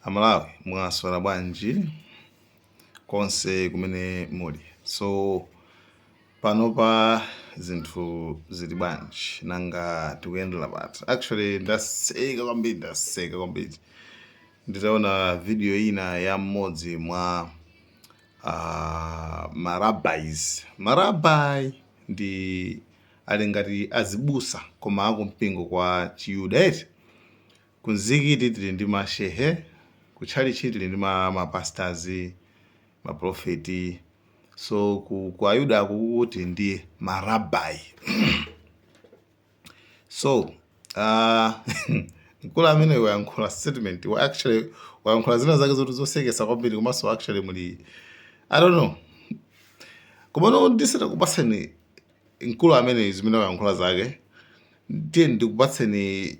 Amalawi, mwaswera bwanji konse kumene muli? So panopa zinthu zili bwanji? Nanga tikuyendera pati? Actually ndaseka kwambiri, ndaseka kwambiri nditaona video ina ya mmodzi mwa marabbis. Marabbi ndi ali ngati azibusa koma akumpingo kwa Chiyuda, eti? Kumzikiti tili ndi mashehe, kutchalichi tili ndi mapastors, maprofeti. So ku Ayuda akuti ndi marabbi. So mkulu amene wayankhula statement wa actually wayankhula zina zake zoti zosekesa kwambiri, komanso actually muli, I don't know. Komano ndisanakupatseni mkulu amene zimene wayankhula zake, ndiye ndikupatseni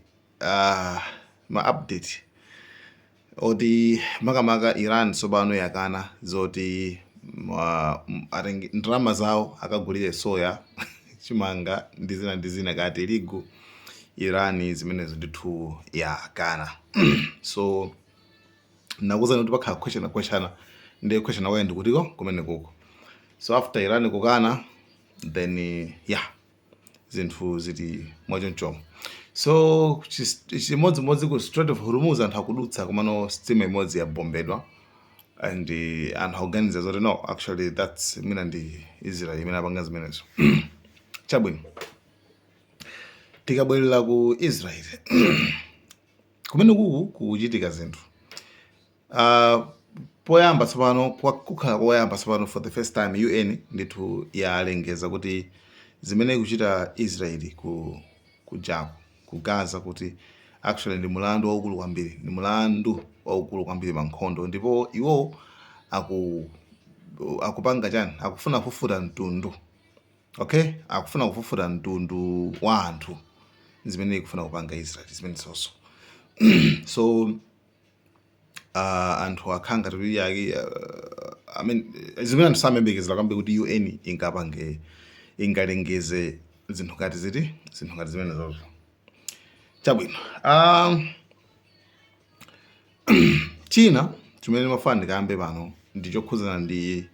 ma update oti makamaka Iran tsopano yakana zoti atenge ndalama zawo akagulire soya, chimanga ndi zina ndi zina, kati tirigu. Iran zimenezo ndithu yakana. So nakuwuzani kuti pakhala question question, ndiye question kwake ndikutiko kumene kuko. So after Iran kukana, then yeah, zinthu zili mwachonchomo. So chimodzimodzi ku Strait of Hormuz, anthu akudutsa, komano sitima imodzi yabombedwa and anthu akuganiza zoti no, actually that's mina ndi Israel imene apanga zimenezo. Chabwino, tikabwerera ku Israel kumene kuku kukuchitika zinthu. Poyamba tsopano kukhala koyamba tsopano, for the first time, UN ndithu yalengeza kuti zimene ikuchita Israeli ku kujako ku Gaza kuti actually ndi mulandu waukulu kwambiri, ndi mulandu waukulu kwambiri pa nkhondo, ndipo iwo akupanga chani? Akufuna kufufuta mtundu, okay? Akufuna kufufuta mtundu wa anthu, zimene ikufuna kupanga Israel zimene zonso. So anthu akhala ngati kuti yaki, I mean, zimene anthu samayembekezera kwambiri kuti UN ingapange, ingalengeze zinthu ngati ziti, zinthu ngati zimene zozo. Chabwino, china chimene ndimafuna ndikambe pano ndi chokhuzana ndi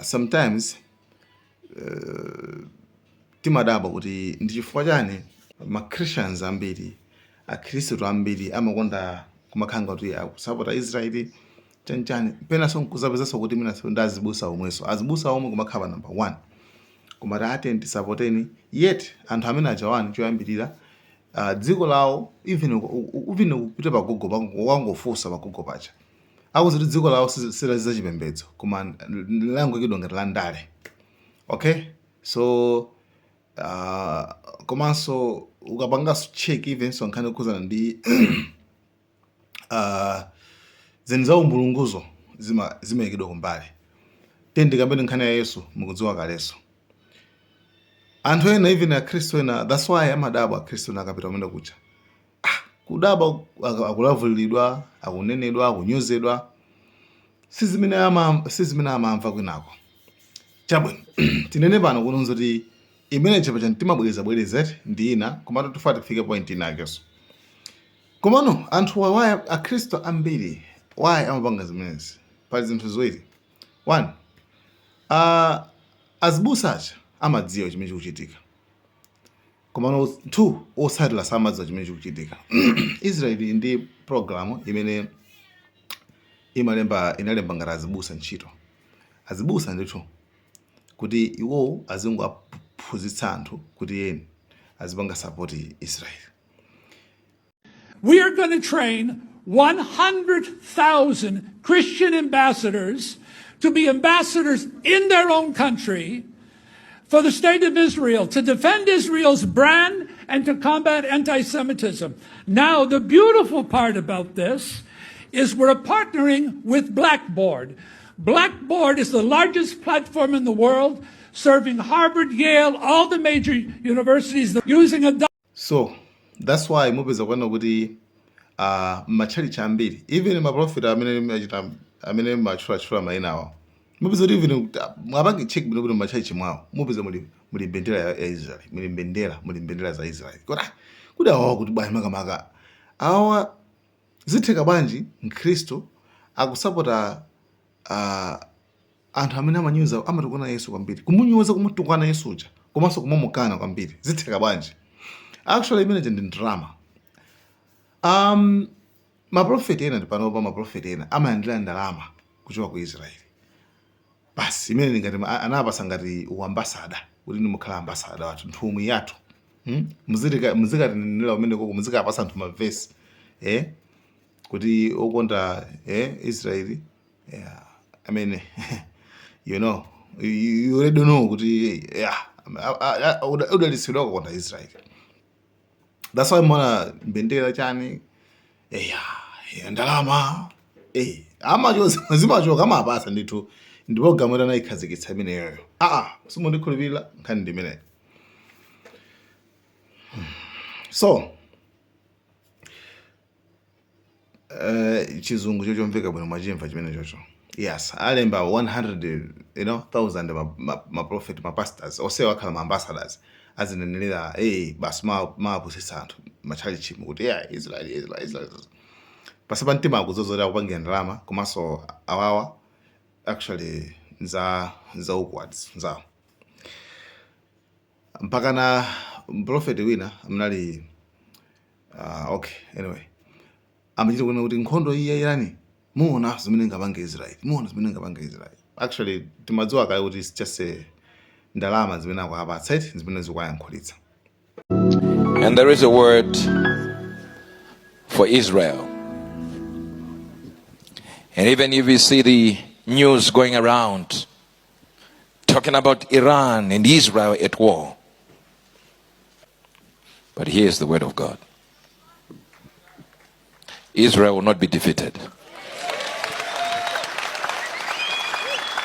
sometimes timadabwa kuti ndi chifukwa chani ma Christians ambiri, Akhristu ambiri amakonda kumakhala ngati akusapota Israeli, chanichani. Penanso nkuzapezanso kuti mwinanso ndi azibusa omwenso, azibusa omwe kumakhala pa number one kumati ate tisapoteni, yet anthu amene achawani choyambirira dziko lawo, even kupita pa Google, wangofunsa pa Google pacha, akuti dziko lawo si zachipembedzo koma langoikidwa ngati la ndale, okay? So komanso ukapanganso check even so nkhani yokhuzana ndi zinthu za umulunguzo zimayikidwa kumbali. Tiye ndikambeni nkhani ya Yesu. Mukudziwa kalenso anthu ena, even Akhristu ena, that's why amadabwa Akhristu ena akapita kumene kucha, ah, kudabwa akulavulidwa, akunenedwa, akunyozedwa, sizimene amamva kwinako. Chabwino, tinene pano kunonza kuti imene chapa cha timabwerezabwereza ndi ina, komatu tifuna tifike point ina akenso. Komano anthu why Akhristu ambiri, why amapanga zimenezi? Pali zinthu ziwiri. One, azibusa aja amadziwa chimene chikuchitika, komano two, otsatira samadziwa chimene chikuchitika. Israeli ndi program imene imalemba, inalemba ngati azibusa ntchito, azibusa ndithu, kuti iwo azingoaphunzitsa anthu kuti yeni azipanga support Israel. We are going to train 100,000 Christian ambassadors to be ambassadors in their own country for the state of Israel, to defend Israel's brand and to combat anti Semitism. Now, the beautiful part about this is we're partnering with Blackboard. Blackboard is the largest platform in the world, serving Harvard, Yale, all the major universities using a So that's why mupeza kuona kuti matchalichi ambiri, even maprofeti amene machita, amene matchulatchula mayina awo, mupeza kuti even mwapange check bwinobwino matchalichi mwawo, mupeza muli Muli mbendera ya Israel, muli mbendera za Israel. Kodi kuti awawa kuti bwanji makamaka awawa zitheka bwanji mkhristu akusapota anthu amene amanyoza, amatukwana Yesu kwambiri, kumunyoza, kumutukwana Yesu uja, komanso kumamukana kwambiri? Zitheka bwanji? Actually imeneja ndi drama. Maprofeti ena, panopa maprofeti ena amalandira ndalama kuchoka ku Israeli. Basi, imene ngati anapasa ngati uambassador, kuti ndimukhala ambassador wathu, nthumwi yathu, Muzikatinenera kumeneko, muzikapasa anthu mavesi, kuti okonda Israeli. Yeah, I mean, you already know kuti, yeah, udalitsidwa kukonda Israeli. That's why mona mbendera chani, yeah, ndalama amachoza, zimachoka, amapasa ndithu. Ndipo gamwera anayikhazikitsa imeneyoyo. Aa, simundikhulupirira, nkhani ndi imeneyo. So chizungu chochomveka bwino mwachimva chimene chocho. Yes, alemba 100 thousand ma prophet, ma pastors onsewa akhala ma ambassadors, azinenelera, hey, basi mapusisa anthu machalichi kuti, yeah, Israel, Israel, Israel. Pasi pa mtima akuzozolera kupangira ndalama, komanso awawa actually za awkward zawo. Mpaka na prophet wina mnali, okay, anyway, amachita kuona kuti nkhondo iyi ya Irani, muona zimene ngapange Israel, muona zimene ngapange Israel. Actually timadziwa kale kuti it's just a ndalama zimene akuapatsa iti zimene zikuwayankhulitsa. And there is a word for Israel. And even if you see the news going around talking about Iran and Israel at war, but here's the word of God. Israel will not be defeated.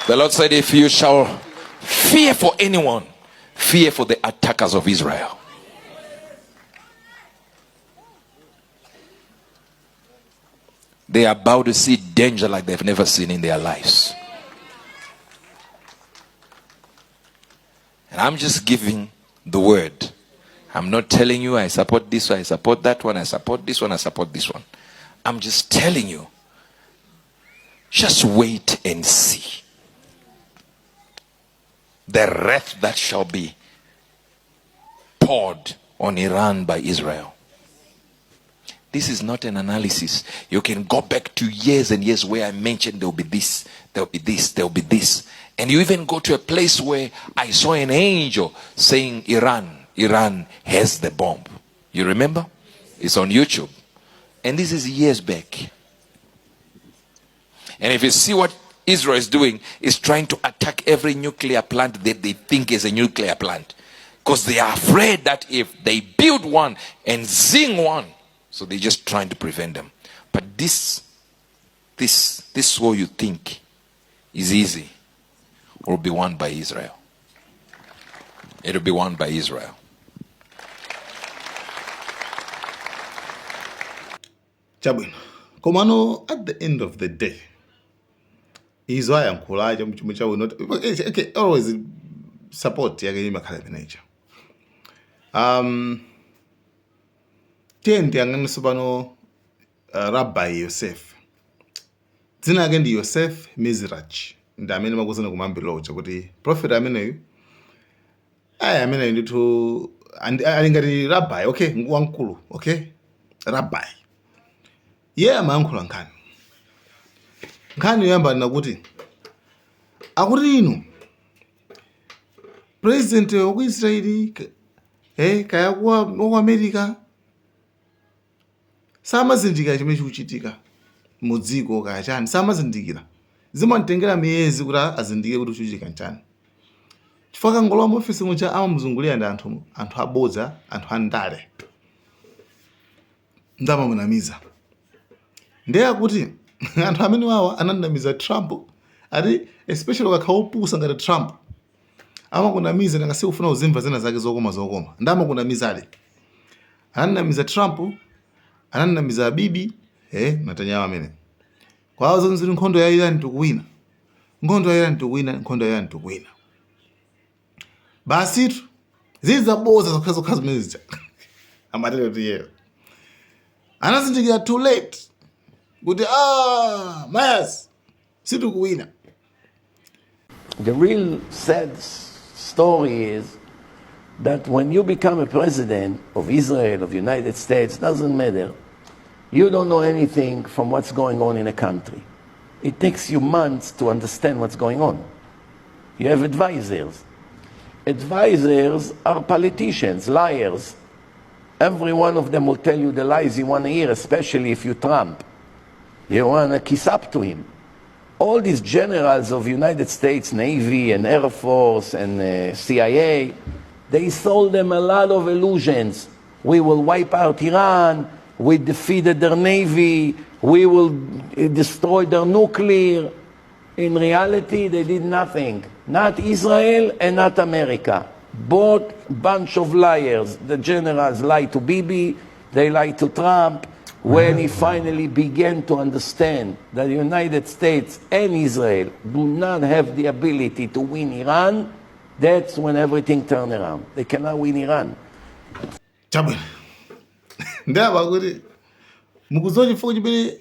The Lord said, if you shall fear for anyone, fear for the attackers of Israel. They are about to see danger like they've never seen in their lives. And I'm just giving the word. I'm not telling you I support this, I support that one, I support this one, I support this one. I'm just telling you, just wait and see the wrath that shall be poured on Iran by Israel. This is not an analysis. You can go back to years and years where I mentioned there will be this, there will be this, there will be this. And you even go to a place where I saw an angel saying, Iran, Iran has the bomb. You remember? It's on YouTube. And this is years back. And if you see what Israel is doing, is trying to attack every nuclear plant that they think is a nuclear plant. Because they are afraid that if they build one and zing one, so they're just trying to prevent them. But this war you think is easy will be won by Israel. It'll be won by Israel. Chabwino, komano at the end of the day izo ayankhula chomwe chabwino. Okay, always support yake imakhala imeneja. Tiye ndiyang'anenso pano Rabbi Yosef, dzina lake ndi Yosef Mizrach, ndi amene makuzana kumambiriro uja kuti prophet ameneyu. Aya, ameneyu ndithu ali ngati rabbi, okay, wamkulu, okay, rabbi. Iye amayankhula nkhani yoyamba nakuti akuti inu president wa ku Israeli kaya wa ku America samazindikira chimene chikuchitika mu dziko kaya chani, samazindikira, zimamtengera miyezi kuti azindikire kuti chikuchitika nchani, chifukwa kangolowa mu ofisi muja amamuzungulira ndi anthu abodza, anthu andale, ndi amamunamiza. Ndiye akuti anthu amene wawa ananamiza Trump, ati especially ukakhala wopusa ngati Trump amakunamiza, nanga sikufuna uzimva zina zake zokoma zokoma, ndi amakunamizadi. Ananamiza Trump, ananamiza Bibi Netanyahu amene kwawo zonse nkhondo ya Iran tikuwina, nkhondo ya Iran tikuwina, nkhondo ya Iran tikuwina. Basitu zili zaboza zokha zokha zimene zija. Amatero kuti iyeyo anazindikira too late kuti ah, mayas sitikuwina. The real sad story is that when you become a president of Israel, of United States, doesn't matter, you don't know anything from what's going on in a country. It takes you months to understand what's going on. You have advisors. Advisors are politicians, liars. Every one of them will tell you the lies you want to hear, especially if you Trump. You want to kiss up to him. All these generals of United States Navy and Air Force and CIA, they sold them a lot of illusions. We will wipe out Iran. We defeated their navy. We will destroy their nuclear. In reality, they did nothing. Not Israel and not America. Both bunch of liars. The generals lied to Bibi. They lied to Trump. When he finally began to understand that the United States and Israel do not have the ability to win Iran, that's when everything turned around. They cannot win Iran. Chabwino, ndaba kuti mukudziwa chifukwa chimene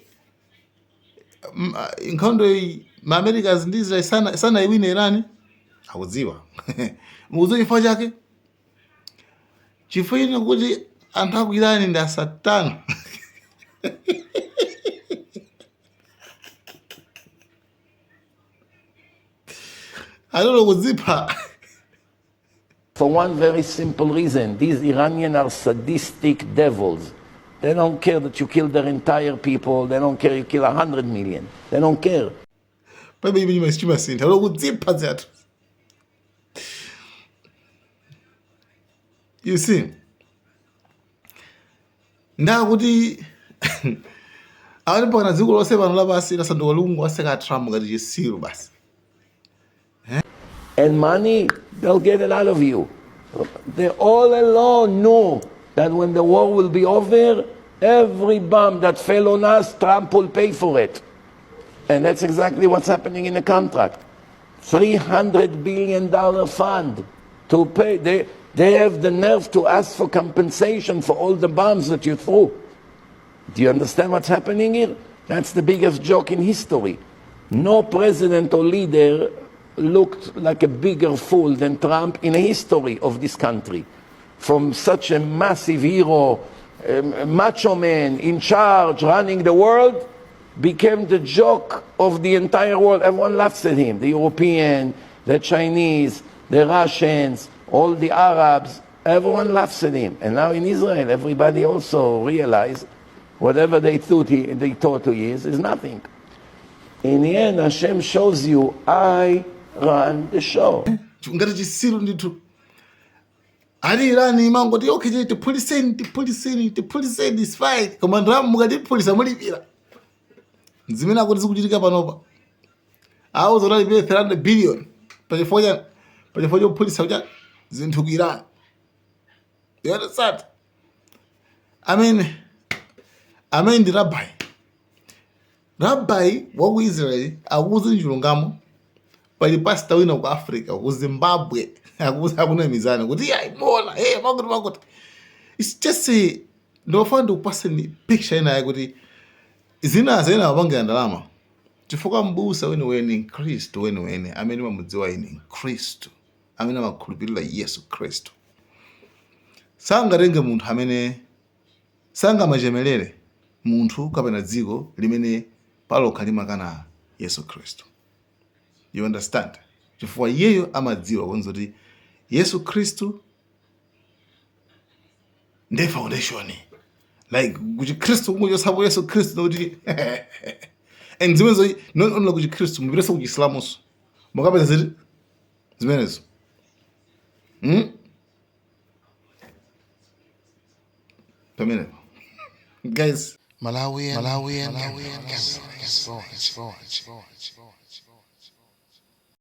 nkhondo iyi ma Americas ndi Israel sana sanayiwine Iran, akudziwa. Mukudziwa chifukwa chake? Chifukwa chine kuti anthu aku Iran ndi asatana. Alolo kudzipha. For one very simple reason, these Iranians are sadistic devils. They don't care that you kill their entire people. They don't care you kill 100 million. They don't care. Palibe chimene chimasintha, olo kudzipha zathu. You see, ndakuti awali mpaka dziko lonse pano lapansi lasanduka likungowaseka Trump ngati chisiru basi. And money, they'll get it out of you. They all alone know that when the war will be over, every bomb that fell on us, Trump will pay for it. And that's exactly what's happening in the contract. $300 billion fund to pay. They have the nerve to ask for compensation for all the bombs that you threw. Do you understand what's happening here? That's the biggest joke in history. No president or leader looked like a bigger fool than Trump in the history of this country. From such a massive hero, macho man in charge, running the world, became the joke of the entire world. Everyone laughs at him. The European, the Chinese, the Russians, all the Arabs, everyone laughs at him. And now in Israel, everybody also realized whatever they thought he is nothing. In the end, Hashem shows you, I run the show. Ngati chisiru ndithu. Ali Iran imangoti, okay, tiphuliseni, tiphuliseni, tiphuliseni, it's fine. Koma ndalama mukatiphulisa mulipira. Zimene akuti zikuchitika panopa. Awo zoti alipire 300 billion. Pachifukwa chani? Pachifukwa chophulisa kucha zinthu ku Iran. You understand? I mean, amene ndi rabbi. Rabbi wa ku Israel akuuza chilungamo. Pali pastor wina ku Africa, ku Zimbabwe, akuuza akunamizana kuti iya imona, hey, makuti makuti. It's just a, ndofuna ndikupaseni picture ina yakuti zina zena apangira ndalama. Chifukwa mbusa weniweni Mkhristu weniweni amene mamudziwa ine Mkhristu amene amakhulupirira Yesu Khristu sangatenge munthu amene sangamachemelere munthu kapena dziko limene palokha limakana Yesu Khristu. You understand? Chifukwa iyeyo amadziwa konza kuti Yesu Khristu ndi foundation. Like kuchikhristu kungochotsapo Yesu Khristu nokuti and zimenezo not only kuchikhristu mupitenso kuchisilamunso mukapeza ziti zimenezo. Pamenepo guys, Malawian, Malawian, Malawian, Malawian, Voice, Voice, Voice.